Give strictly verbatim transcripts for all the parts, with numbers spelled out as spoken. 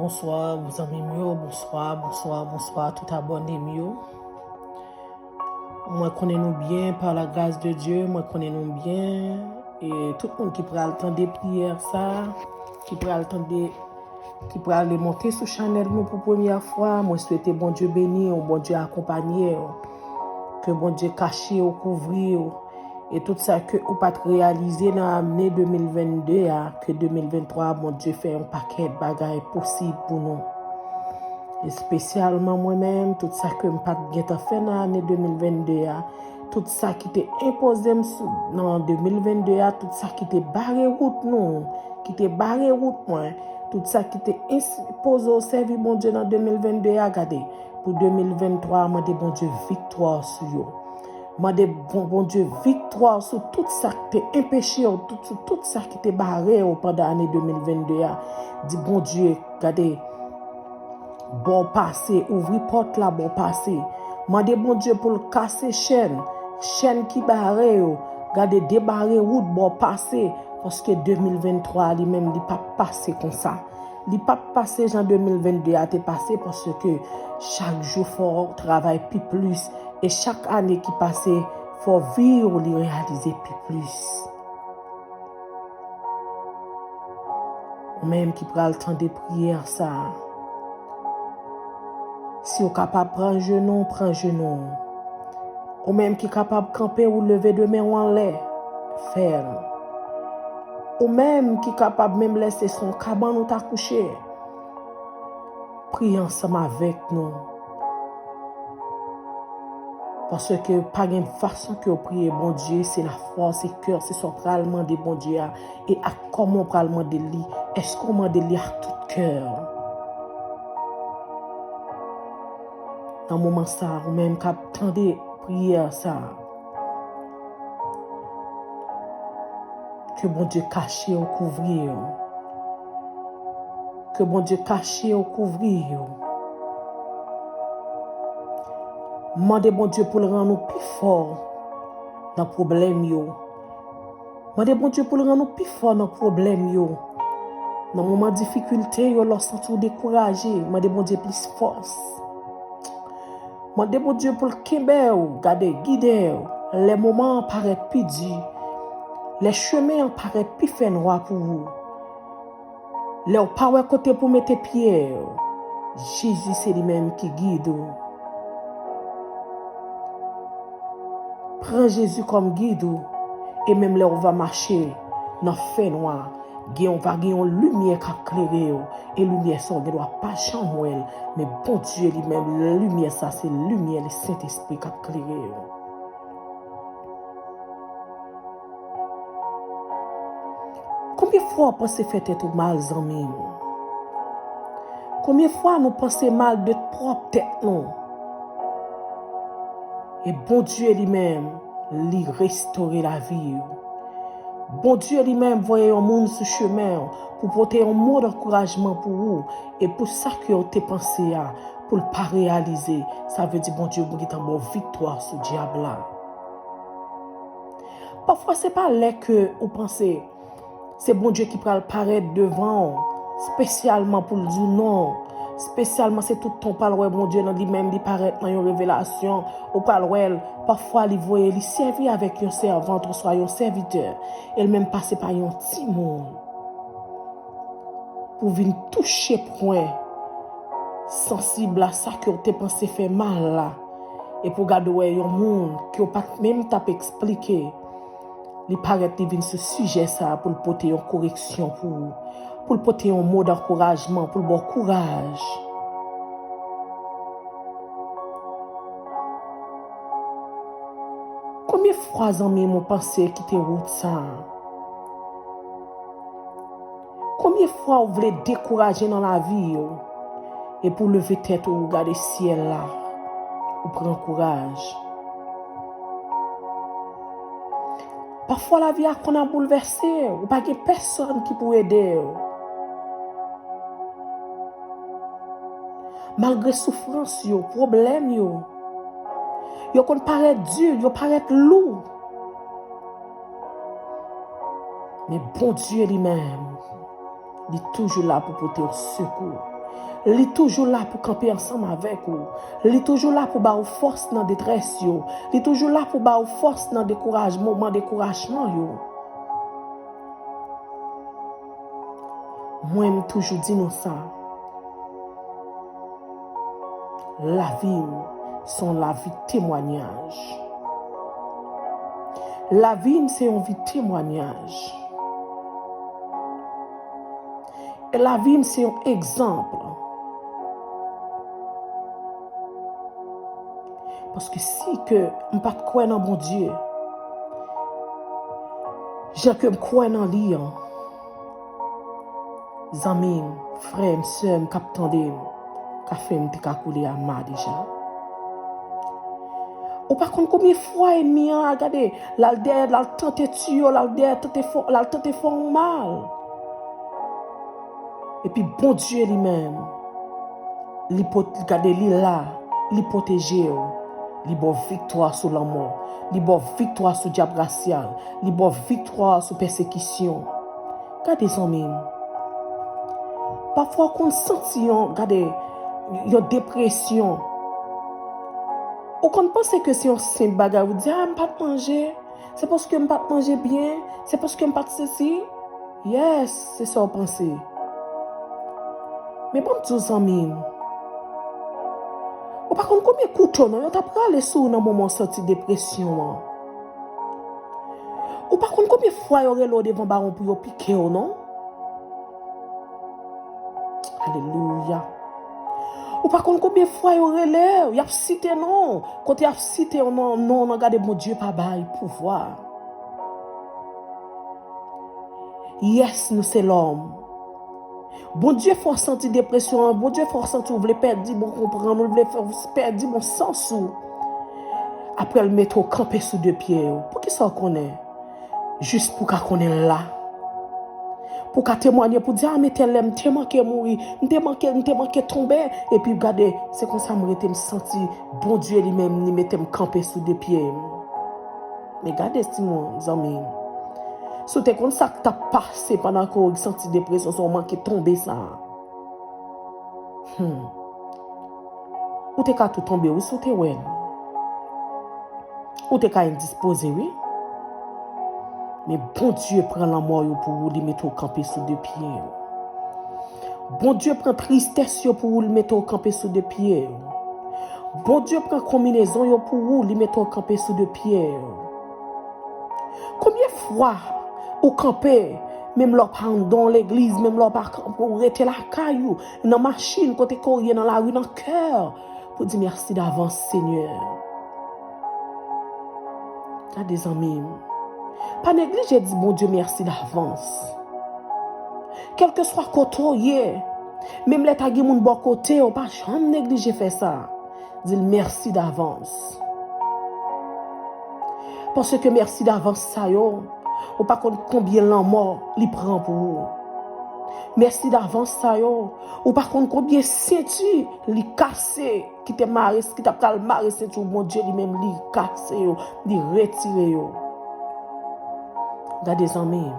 Bonswa zanmi m yo, bonswa, bonswa, bonswa tout abòne m yo. Mwen konnen nou byen, par la grâce de Dieu, mwen konnen nou byen. E tout moun ki pral tande priyè sa, ki pral tande, ki pral monte sou chanèl nou pou premyè fwa, mwen swete Bondye beni w, Bondye akonpaye w, ke Bondye kache w, kouvri w, e tout sa ke ou pa t reyalize nan ane de mil venn de a, ke de mil venn twa a, Bondye fè yon pakèt bagay posib pou nou. Espesyalman mwen menm, tout sa ke m pa t gentan fè nan ane de mil venn de a, tout sa ki te enpoze m sou, nan de mil venn de a, tout sa ki te bare wout nou, ki te bare wout mwen, tout sa ki te enpoze w sèvi Bondye nan de mil venn de a, gade, pou de mil venn twa a, mande Bondye viktwa sou yo. Mande Bon, Bondye viktwa sou tout sa ki te enpeche w, tout, sou tout sa ki te bare w pandan ane de mil venn de a. Di Bondye, gade, ba w pase, ouvri pòt la, ba w pase. Mande Bondye pou l kase chèn, chèn ki bare yo. Gade, debare wout, ba w pase, paske de mil venn twa a li menm, li p ap pase konsa. Li p ap pase jan de mil venn de a te pase, paske chak jou fò w travay pi plis, e chak ane ki pase, fò vi w li reyalize pi plis. Ou menm ki pral tande priyè sa a, si w kapab pran jenou w, pran jenou w. Ou menm ki kapab kanpe ou leve de men w anlè, fè l. Ou menm ki kapab menm lè se sou yon kabann ou ta kouche, priye ansanm avèk nou. Paske pa gen fason ke w priye Bondye, se lafwa, se kè, se sa w pral mande Bondye a, e ak kòman w pral mande li. Èske w mande li ak tout kè w? Nan moman sa a, ou menm k ap tande priyè sa a, ke Bondye kache w, kouvri w. Ke Bondye kache w, kouvri w. Mande Bondye pou l rann ou pi fò nan pwoblèm yo. Mande Bondye pou l rann ou pi fò nan pwoblèm yo. Nan moman difikilte yo, lè w santi w dekouraje, mande Bondye plis fòs. Mande Bondye pou l kenbe w, gade, gide w, lè moman an parèt pi di, lè chemen an parèt pi fè nwa pou ou, lè w pa wè kote pou mete pye w, Jezi se li menm ki gide w. Pran Jezi kòm gid ou, e menm lè w va mache nan fènwa, gen, w va gen yon limyè k ap klere w, e limyè sa w gendwa pa janm wè l, men Bondye li menm, limyè sa se limyè Sentespri k ap klere w. Konbyen fwa w panse fè tèt ou mal, zanmi m? Konbyen fwa nou panse mal de pwòp tèt nou? E Bondye li menm, li restore lavi w. Bondye li menm voye yon moun sou chemen w pou pote yon mo dankourajman pou ou e pou sa ke w te panse a, pou l pa reyalize. Sa vle di Bondye gentan ba w viktwa sou dyab la. Pafwa se pa lè ke ou panse se Bondye ki pral parèt devan w, espesyalman pou l di w non. Espesyalman se tout tan w pral wè Bondye nan li menm li parèt nan yon revelasyon, ou pral wè l, pafwa li voye, li sèvi avèk yon sèvant oswa yon sèvitè, e l menm pase pa yon timoun pou vin touche pwen sansib la, sa ke w te panse fè mal la, e pou gade w wè yon moun ke w pa t menm t ap eksplike, li parèt, li vin sou sijè sa a pou l pote yon koreksyon pou ou, pou l pote yon mo dankourajman, pou l ba w kouraj. Konbyen fwa, zanmi m, ou panse kite wout sa a? Konbyen fwa ou vle dekouraje nan lavi w, e pou w leve tèt ou, ou gade syèl la, ou pran kouraj? Pafwa lavi a konn ap boulvèse w, ou pa gen pèsonn ki pou ede w. Malgre soufrans yo, pwoblèm yo, yo konn parèt di, yo parèt lou. Men Bondye li menm, li toujou la pou pote w sekou. Li toujou la pou kanpe ansanm avèk ou. Li toujou la pou ba ou fòs nan detrès yo. Li toujou la pou ba ou fòs nan dekouraj, moman dekourajman yo. Mwen, m toujou di nou sa. Lavi m se yon lavi temwanyaj. Lavi m se yon vi temwanyaj. E lavi m se yon egzanp. Paske si ke m pa t kwè nan Bondye, jan ke m kwè nan li an, zanmi m, frè m, sè m k ap tande m, kafe m te ka koule ama deja. Ou pa konn konbyen fwa ènmi an a gade, l al dèyè, l al tante tiye w, l al dèyè tante fè, l al tante fè w mal. Epi Bondye li menm, li pot, gade, li la, li pwoteje w, li ba w viktwa sou lanmò, li ba w viktwa sou dyab rasyal, li ba w viktwa sou pèsekisyon. Gade, zanmi m, pafwa w konn santi yon, gade, yon depresyon. Ou konn panse ke se yon senp bagay, ou di, "A, m pa t manje, se paske m pa t manje byen, se paske m pa t sesi." Yes, se sa w panse. Men ban m di w, zanmi m, ou pa konn konbyen kouto non yo t ap rale sou ou nan moman w santi depresyon an. Ou pa konn konbyen fwa yo rele w devan bawon pou yo pike w non. Alelouya. Ou pa konn konbyen fwa yo rele w, y ap site non w. Kote y ap site w non, non, non, gade Bondye pa bay pouvwa. Yes, nou se lòm. Bondye fè w santi depresyon an, Bondye fè w santi w vle pèdi bon konprann ou, l vle fè w pèdi bon sans ou. Apre l mete w kanpe sou de pye w. Poukisa w konnen? Jis pou w ka konnen l la. Pou w ka temwanye, pou w di, "A, men tèl lè m te manke mouri, m te manke, m te manke tonbe, epi gade, se konsa m rete, m santi Bondye li menm, li mete m kanpe sou de pye m." Men gade, Simon, zanmi m, si w te konn sa k t ap pase pandan ke w santi depresyon sa, w manke tonbe sa. Hmm. Ou te ka tou tonbe, wi, si w te wè l. Ou te ka endispoze, wi. Men Bondye pran lanmò yo pou ou, li mete w kanpe sou de pye w. Bondye pran tristès yo pou ou, li mete w kanpe sou de pye w. Bondye pran konminezon yo pou ou, li mete w kanpe sou de pye w. Konbyen fwa ou kanpe, menm lè w pa anndan legliz, menm lè w pa kanpe, ou rete lakay ou, nan machin, kote ke w ye, nan lari, nan kè, pou di, "Mèsi davans, Senyè." Gade, zanmi m, pa neglije di Bondye mèsi davans. Kèlkeswa kote w ye, menm lè ta gen moun bò kote w, pa janm neglije fè sa. Di l mèsi davans. Paske mèsi davans sa yo, ou pa konn konbyen lanmò li pran pou ou. Mèsi davans sa yo, ou pa konn konbyen senti li kase, ki te mare, ki t ap pral mare senti w, Bondye li menm li kase yo, li retire yo. Gade, zanmi m,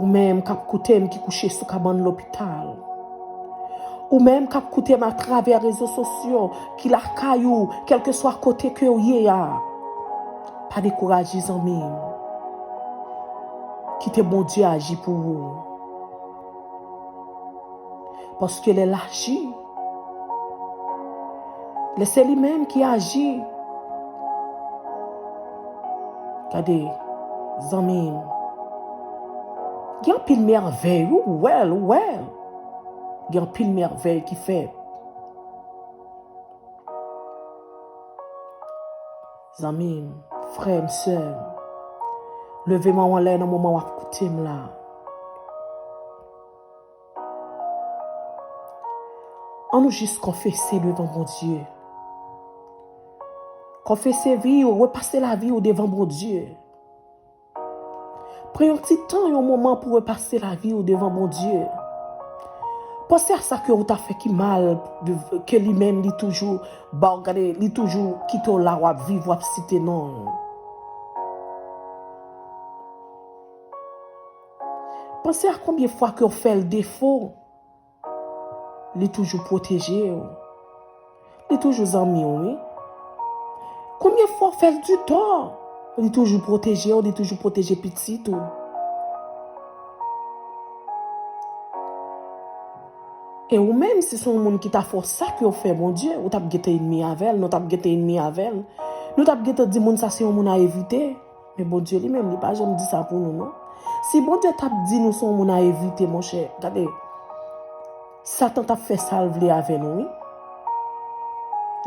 ou menm k ap koute m ki kouche sou kabann lopital, ou menm k ap koute m atravè rezo sosyo, ki lakay ou, kèlkeswa kote ke w ye a, pa dekouraje, zanmi m. Kite Bondye aji pou ou. Paske lè l aji, lè se li menm ki aji, gade, zanmi m, gen anpil mèvèy, ou wè l, ou wè l. Gen anpil mèvèy ki fèt. Zanmi m, frè m, sè m, leve men w anlè nan moman w ap koute m la. Ann nou jis konfese devan Bondye. Konfese vi w, repase lavi w devan Bondye. Pran yon ti tan, yon moman pou repase lavi w devan Bondye. Panse a sa ke ou ta fè ki mal, ke li menm li toujou ba w, gade, li toujou kite w la, w ap viv, w ap site non l. Panse a konbyen fwa ke w fè l defo, li toujou pwoteje w. Li toujou zanmi w, wi. Konbyen fwa w fè l ditò, li toujou pwoteje w, li toujou pwoteje pitit ou. E ou menm, si se yon moun ki ta fè w sa ke w fè Bondye, ou t ap gentan enmi avè l, nou t ap gentan enmi avè l. Nou t ap gentan di moun sa se yon moun a evite. Men Bondye li menm, li pa janm di sa pou nou, non. Si Bondye t ap di nou se yon moun a evite, monchè, gade, Satan t ap fè sa l vle avè nou, wi.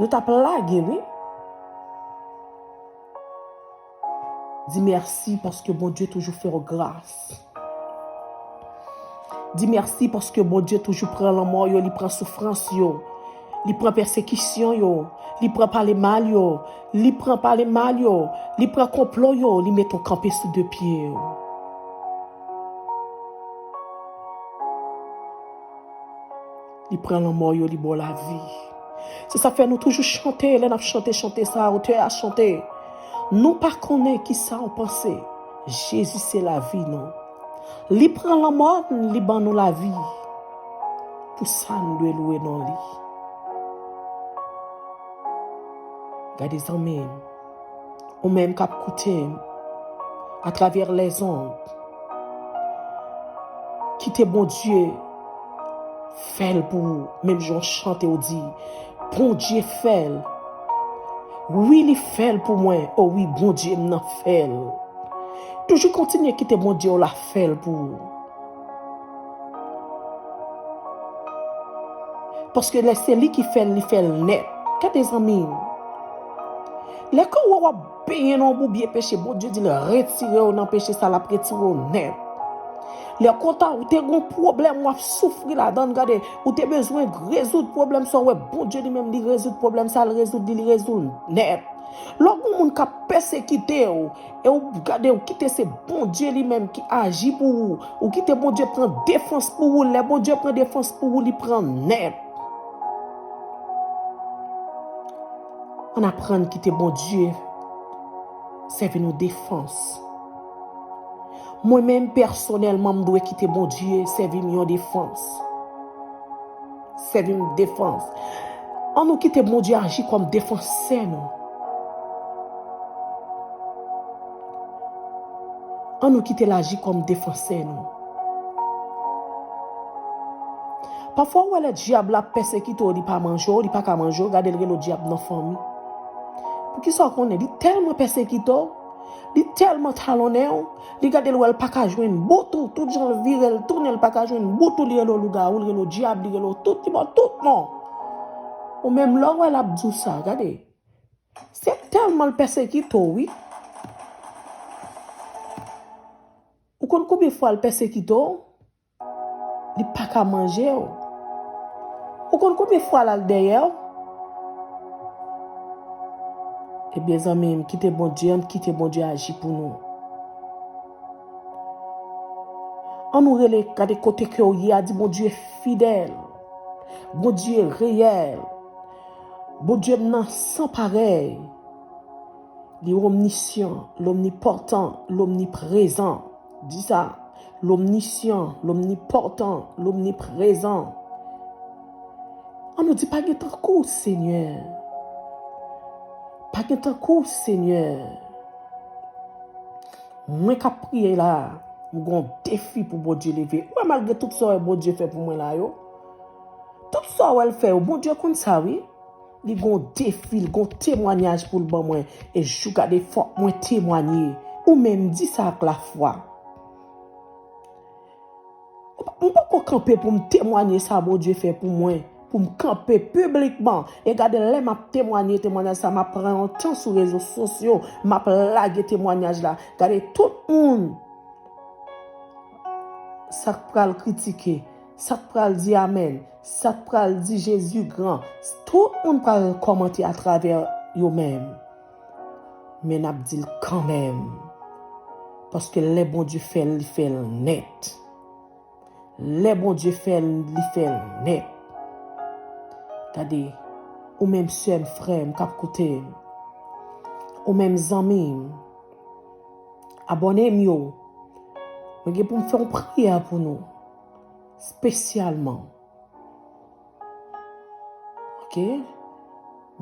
Nou t ap lage, wi. Di mèsi paske Bondye toujou fè w gras. Di mèsi paske Bondye toujou pran lanmò yo, li pran soufrans yo, li pran pèsekisyon yo, li pran pale mal yo, li pran pale mal yo, li pran konplo yo, li mete w kanpe sou de pye w. Li pran lanmò yo, li ba w lavi. Se sa k fè nou toujou chante, lè n ap chante chante sa a, otè a chante. Nou pa konnen kisa w panse. Jezi se lavi nou. Li pran lanmò n, li ban nou lavi. Pou sa n dwe lwe non li. Gade zanmi m, ou menm k ap koute m atravè lèzond, kite Bondye fè l pou ou, menm jan w chante w di, Bondye fè l. Wi, li fè l pou mwen. O wi, Bondye m nan fè l. Toujou kontinye kite Bondye w la fè l pou ou. Paske lè se li ki fè l, li fè l nèt. Gade zanmi m. Lè ke w wè w ap benyen nan yon boubye peche, Bondye di l retire w nan peche sa, l ap retire w nèt. Lè kontan ou te gon pwoblèm, w ap soufri ladan l, gade, ou te bezwen rezoud pwoblèm sa, w wè Bondye li menm li rezoud pwoblèm sa, l rezoud li, li rezoud nèt. Lè w gon moun k ap pèsekite w, e w gade, w kite se Bondye li menm ki aji pou ou, ou kite Bondye pran defans pou ou, lè Bondye pran defans pou ou, li pran nèt. Ann aprann kite Bondye sèvi nou defans. Mwen menm, pèsonèlman, m dwe kite Bondye sèvi m yon defans. Sèvi m defans. Ann nou kite Bondye aji kòm defansè nou. Ann nou kite l aji kòm defansè nou. Pafwa, ou wè lè dyab la ap pèsekite w, li pa manje w, li pa ka manje w, gade l rele w dyab nan fanmi. Poukisa w konnen? Li tèlman pèsekite w, li tèlman talonnen w, li gade l wè l pa ka jwenn bout ou, tout jan l vire l tounen, l pa ka jwenn bout ou, li rele w lougawou, li rele w dyab, li rele w tout, li ba w tout non. Ou menm lè w wè l ap di w sa, gade. Se tèlman l pèsekite w, wi. Ou konn konbyen fwa l pèsekite w? Li pa ka manje w. Ou konn konbyen fwa l al dèyè w? Ebyen, zanmi m, kite Bondye, ann kite Bondye aji pou nou. Ann nou rele, gade kote ke w ye a, di, Bondye fidèl, Bondye reyèl, Bondye m nan san parèy. Li omnisyan, l omnipòtan, l omniprezan. Di sa, l omnisyan, l omnipòtan, l omniprezan. Ann nou di, pa gen tankou w, Senyè. Pa gen tankou w, Senyè. Mwen k ap priye la a, m gen yon defi pou Bondye leve. Ou wè, malgre tout sa w wè Bondye fè pou mwen la yo, tout sa w wè l fè yo, Bondye konn sa, wi. Li gen yon defi, li gen yon temwanyaj pou l ban mwen. E jou gade, fòk mwen temwanye. Ou menm, di sa ak lafwa. M poko kanpe pou m temwanye sa Bondye fè pou mwen. Pou m kanpe piblikman. E gade, lè m ap temwanye temwanyaj sa, m ap pran yon tan sou rezo sosyo, m ap lage temwanyaj la. Gade, tout moun, sa k pral kritike, sa k pral di amèn, sa k pral di Jezi gran, tout moun pral kòmante atravè yo menm. Men n ap di l kanmenm. Paske lè Bondye fè l, li fè l nèt. Lè Bondye fè l, li fè l nèt. Gade, ou menm sè m, frè m k ap koute m, ou menm zanmi m, abòne m yo, Mwen gen pou m fè yon priyè pou nou. Espesyalman. Ok?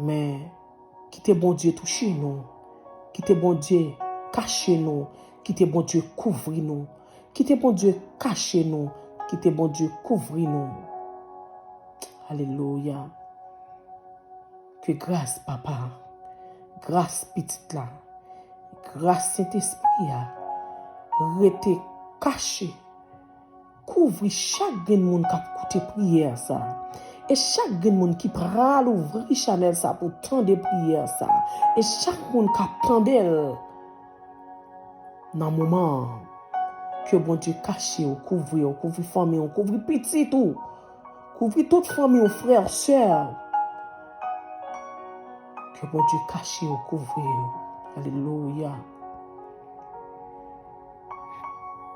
Men, kite Bondye touche nou. Kite Bondye kache nou. Kite Bondye kouvri nou. Kite Bondye kache nou. Kite Bondye kouvri nou. Alelouya. Ke gras Papa, gras Pitit la, gras Sentespri a rete kache, kouvri chak grenn moun k ap koute priyè sa. E chak grenn moun ki pral ouvri chanèl sa pou tande priyè sa. E chak moun k ap tande l nan moman an, ke Bondye kache w, kouvri w, kouvri fanmi w, kouvri pitit ou, kouvri tout fanmi w, frè, sè. Ke Bondye kache w, kouvri w. Alelouya.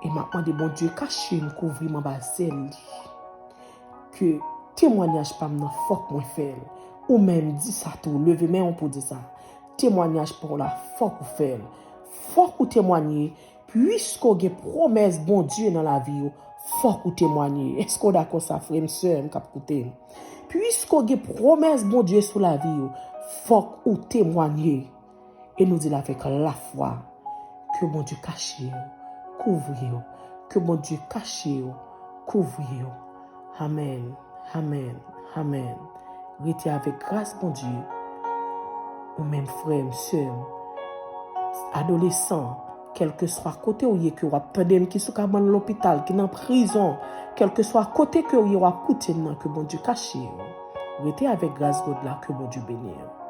E m ap mande Bondye kache m, kouvri m anba zèl li. Ke temwanyaj pa m nan, fòk mwen fè l. Ou menm di sa tou, leve men w pou di sa. Temwanyaj pa w la, fòk ou fè l. Fòk ou temwanye, piske w gen pwomès Bondye nan lavi w, fòk ou temwanye. Èske w dakò sa, frè m, sè m k ap koute m? Piske w gen pwomès Bondye sou lavi w, fòk ou temwanye. E nou di l avèk lafwa, ke Bondye kache w, kouvri w, ke Bondye kache w, kouvri w. Amèn, amèn, amèn. Rete avèk gras Bondye. Ou menm frè m, sè m, adolesan, kèlkeswa kote w ye, ke w ap tande m, ki sou kabann lopital, ki nan prizon, kèlkeswa kote ke w ye, w ap koute m nan, ke Bondye kache w. Rete avèk gras God la, ke Bondye beni w.